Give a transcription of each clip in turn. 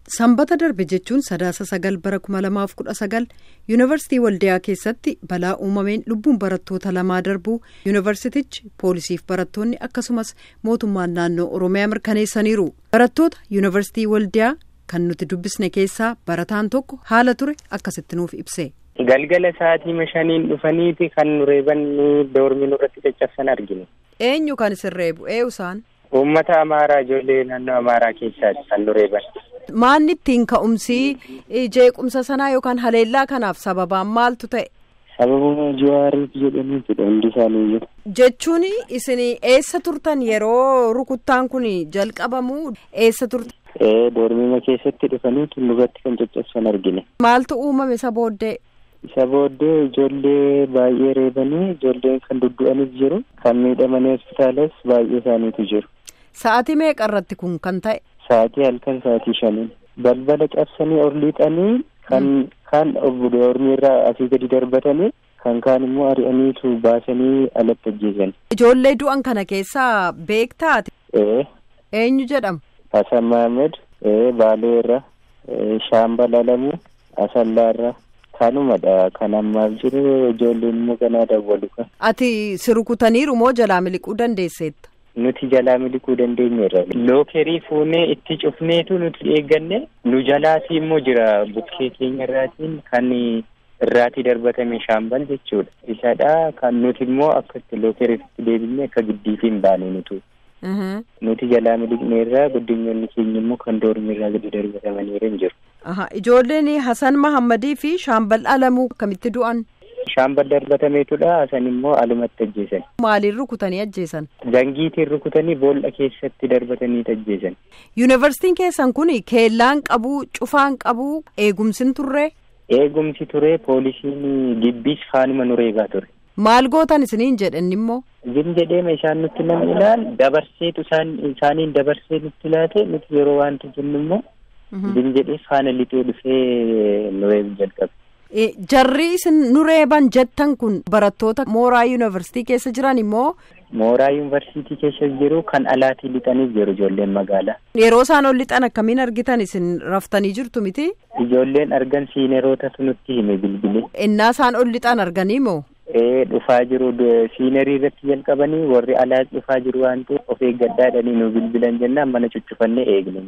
Sanbata darbe jechuun Sadaasa 9 bara 2019 Yuunivarsiitii Waldiyaa keessatti balaa uumameen lubbuun barattoota lamaa darbuu yuunivarsiitichi, poolisiif barattoonni akkasumas mootummaan naannoo Oromiyaa mirkaneessaniiru. Barattoota Yuunivarsiitii Waldiyaa kan nuti dubbisne keessaa barataan tokko haala ture akkasitti nuuf ibse. Galgala sa'aatii 5n dhufaniiti kan nu reeban, doormii nurratti caccabsan argine. Eenyu kan isin reebu? Eenyu isaan? Uummata Amaaraa, ijoollee naannoo Amaaraa keessaati kan nu reeban. Maanni ittiin ka'umsi jeequmsa sanaa yookaan haleellaa kanaaf sababaan maaltu ta'e? Sababuma Jawaariif jedhaniitudha hundi isaanii. Jechuun isin eessa turtan yeroo rukuttaan kun jalqabamu, eessa turtan? Doormima keessatti dhufanii nurratti kan caccabsan argine. Maaltu uumame isa booddee? Isa booddee ijoollee baay'ee reebanii, ijoolleen kan duddu'anis jiru, kan miidhamanii hospitaalas baay'ee isaaniitu jiru. Sa'aatii meeqa irratti kun kan ta'e? Sa'aatii halkan sa'aatii 5n. Balbala cabsanii ol lixanii kan kaan doormii irraa asii gadi darbatanii, kan kaan immoo ari'aniitu baasanii alatti ajjeesan. Ijoollee du'an kana keessaa beektaati? Ee. Eenyu jedhamu? Hasan Mahamed, Baalee irra, Shaambal Alamuu, Asallaa irra. Kanumadha kan ammaaf jiru, ijoolleen immoo ganaa dawwalu kan. Ati si rukutaniiru moo jalaa miliquu dandeesseetta? Nuti jalaa miliquu dandeenyeerra. Lookerii fuunee itti cufneetu nuti eegganne, nu jalaatii immoo jira bukkee keenya irraatiin kan irraatii darbatame Shaambal jechuudha. Isadha kan nuti immoo akka itti lookeriitti deebinee akka giddiitiin baane nutu. Nuti jalaa miliqneerra, guddinyoonni keenya immoo kan doormiirraa gadi darbatamaniiru hin jiru. Ijoolleen Hasan Mahammadii fi Shaambal Alamuu akkamitti du'an? Shaambal darbatameetudha. Hasan immoo alumatti ajjeesan. Maaliin rukutanii ajjeesan? Zangiitiin rukutanii boolla keessatti darbatanii ajjeesan. Yuunivarsiitiin keessan kun keellaan qabu, cufaan qabu, eegumsi turre? Eegumsi ture, poolisiin gibbiis faanuma nu reebaa ture. Maal gootan isiniin jedhan immoo? Zim jedheema isaan nutti namni ilaal dabarseetu isaan isaaniin dabarsee nutti laate, nuti yeroo waanta jennu immoo zim jedhee faana lixee dhufee nu reebu jalqabe. Jarri isin nu reeban jettan kun barattoota mooraa yuunivarsiitii keessa jiran immoo? Mooraa yuunivarsiitii keessa jiru, kan alaatii lixanii jiru ijoolleen magaalaa. Yeroo isaan ol lixan akkamiin argitan? Isin raftanii jirtu miti? Ijoolleen argan, siinerootatu nutti hime bilbilee. Innaa isaan ol lixan arganii moo? Ee, dhufaa jiru, siinerii irratti jalqabanii warri alaa dhufaa jiru waan ta'eef of eeggadhaa jedhanii nu bilbilan jennaan mana cuccufannee eegne.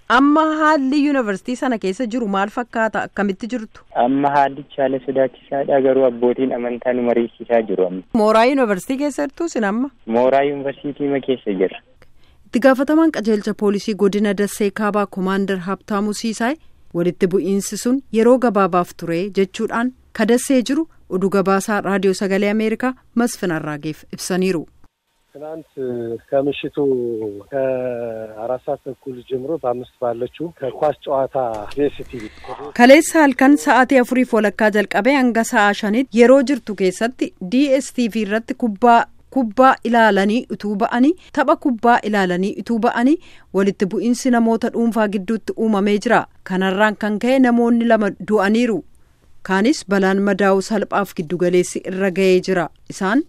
Amma haalli yuunivarsiitii sana keessa jiru maal fakkaata? Akkamitti jirtu? Amma haallichi haala sodaachisaadha, garuu abbootiin amantaa nu mariisisaa jiru amma. Mooraa yuunivarsiitii keessa jirtu isin amma? Mooraa yuunivarsiitii ma keessa jirra. Itti gaafatamaan qajeelcha poolisii godina Dassee Kaabaa Komaander Habtaamuu Siisaay walitti bu'iinsi sun yeroo gabaabaaf ture jechuudhaan ka Dassee jiru oduu gabaasaa Raadiyoo Sagalee Ameerikaa Masfin Arraageef ibsaniiru. ትናንት ከምሽቱ ከ4 ሰዓት ተኩል ጀምሮ በ5 ባለችው ከኳስ ጨዋታ ዲኤስቲቪ Kaleessa halkan sa'aatii 4:30 jalqabee hanga sa'a 5tti yeroo jirtu keessatti DSTV irratti kubbaa ilaalanii utuu ba'anii, tapha kubbaa ilaalanii utuu ba'anii walitti bu'iinsi namoota dhuunfaa gidduutti uumamee jira. Kanarraan kan ka'e namoonni lama du'aniiru. Kaanis balaan madaa'uu salphaaf giddugaleessi irra ga'ee jira. Isaan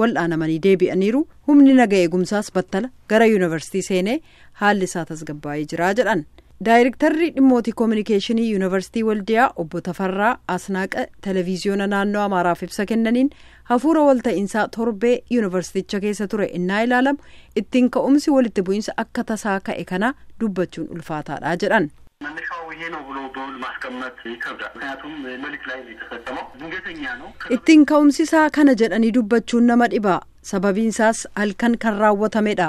wal'aanamanii deebi'aniiru. Humni naga eegumsaas battala gara yuunivarsiitii seenee haalli isaa tasgabbaa'ee jira jedhan. Daayirektarri dhimmootii koominikeeshinii Yuunivarsiitii Waldiyaa obbo Tafarraa Asnaaqa televiziyoona naannoo Amaaraaf ibsa kennaniin hafuura walta'iinsaa torbee yuunivarsiiticha keessa ture innaa ilaalamu ittiin ka'umsi walitti bu'iinsa akka tasaa ka'e kana dubbachuun ulfaataadha jedhan. መነሻው ይሄ ነው ብሎ በውል ማስቀመጥ ይከብዳል። ምክንያቱም ሌሊት ላይ ነው የተፈጸመው፣ ድንገተኛ ነው። Ittiin ka'umsi isaa kana jedhanii dubbachuun nama dhiba. Sababiinsaas halkan kan raawwatamedha.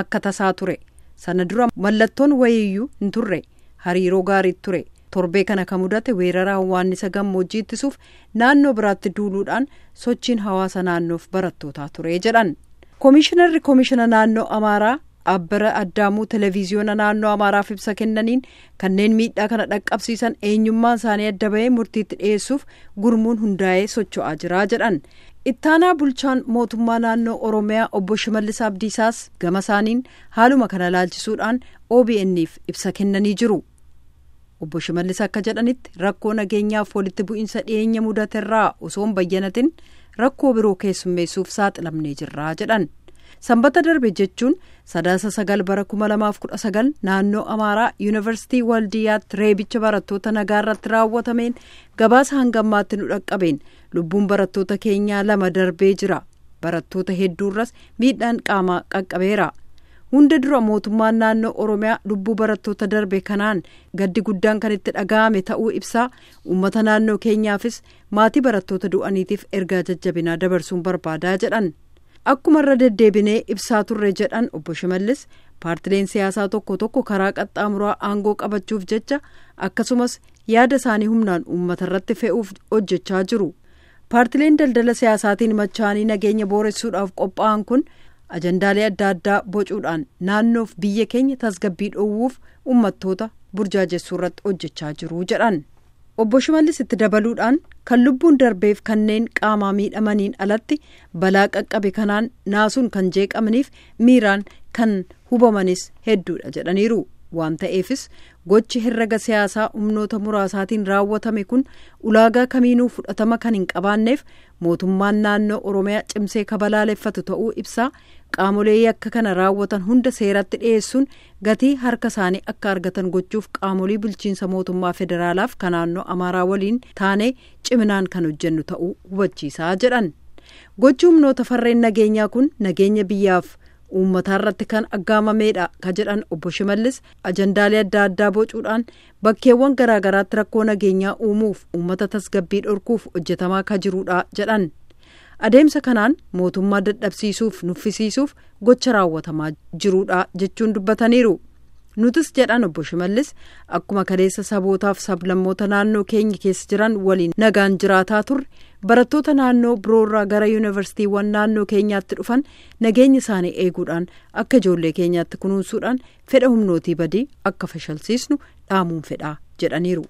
Akka tasaa ture. Sana dura mallattoon wayiiyyuu hin turre. Hariiroo gaarii ture. Torbee kana kan mudate weerara hawaannisa gammoojjii ittisuuf naannoo biraatti duuluudhaan sochiin hawaasa naannoof barattootaa ture jedhan. Koomishinarri koomishina naannoo Amaaraa Abbara Addaamuu televiziyoona naannoo Amaaraaf ibsa kennaniin kanneen miidhaa kana dhaqqabsiisan eenyummaan isaanii adda bahee murtiitti dhiyeessuuf gurmuun hundaa'ee socho'aa jira jedhan. Ittaanaa bulchaan mootummaa naannoo Oromiyaa obbo Shimallis Abdiisaas gama isaaniin haaluma kana laalchisuudhaan OBN'if ibsa kennanii jiru. Obbo Shimallis akka jedhanitti rakkoo nageenyaaf walitti bu'iinsa dhiyeenya mudaterraa osoo hin bayyanatin rakkoo biroo keessummeessuuf saaxilamnee jirra jedhan. Sanbata darbe jechuun Sadaasa 9 bara 2019 naannoo Amaaraa Yuunivarsiitii Waldiyaatti reebicha barattoota nagaa irratti raawwatameen gabaasa hangammaatti nu dhaqqabeen lubbuun barattoota keenyaa 2 darbee jira. Barattoota hedduurras miidhaan qaamaa qaqqabeera. Hunda dura mootummaan naannoo Oromiyaa lubbuu barattoota darbe kanaan gaddi guddaan kan itti dhaga'ame ta'uu ibsaa uummata naannoo keenyaafis maatii barattoota du'aniitiif ergaa jajjabinaa dabarsuun barbaadaa jedhan. Akkuma irra deddeebinee ibsaa turre jedhan obbo Shimallis, paartileen siyaasaa tokko tokko karaa qaxxaamuraa aangoo qabachuuf jecha akkasumas yaada isaanii humnaan uummata irratti fe'uuf hojjechaa jiru. Paartileen daldala siyaasaatiin machaanii nageenya booressuudhaaf qophaa'an kun ajandaalee adda addaa bocuudhaan naannoof biyya keenya tasgabbii dhoowwuuf uummattoota burjaajessuu irratti hojjechaa jiru jedhan. Obbo Shimallis itti dabaluudhaan kan lubbuun darbeef kanneen qaamaa miidhamaniin alatti balaa qaqqabe kanaan naasuun kan jeeqamaniif miiraan kan hubamanis hedduudha jedhaniiru. Waan ta'eefis gochi herrega siyaasaa humnoota muraasaatiin raawwatame kun ulaagaa kamiinuu fudhatama kan hin qabaanneef mootummaan naannoo Oromiyaa cimsee kabalaaleffatu ta'uu ibsaa qaamolee yakka kana raawwatan hunda seeratti dhiyeessuun gatii harka isaanii akka argatan gochuuf qaamolee bulchiinsa mootummaa federaalaaf kan naannoo Amaaraa waliin taanee ciminaan kan hojjennu ta'uu hubachiisaa jedhan. Gochi humnoota farreen nageenyaa kun nageenya biyyaaf uummataa irratti kan aggaamameedha ka jedhan obbo Shimallis, ajandaalee adda addaa bocuudhaan bakkeewwan garaagaraatti rakkoo nageenyaa uumuuf uummata tasgabbii dhorkuuf hojjetamaa ka jiruudha jedhan. Adeemsa kanaan mootummaa dadhabsiisuuf nuffisiisuuf gocha raawwatamaa jiruudha jechuun dubbataniiru. Nutis jedhan obbo Shimallis, akkuma kaleessa sabootaaf sablammoota naannoo keenya keessa jiran waliin nagaan jiraataa turre barattoota naannoo biroorraa gara yuunivarsiitiiwwan naannoo keenyaatti dhufan nageenya isaanii eeguudhaan akka ijoollee keenyaatti kunuunsuudhaan fedha humnootii badii akka fashalsiisnu dhaamuun fedhaa jedhaniiru.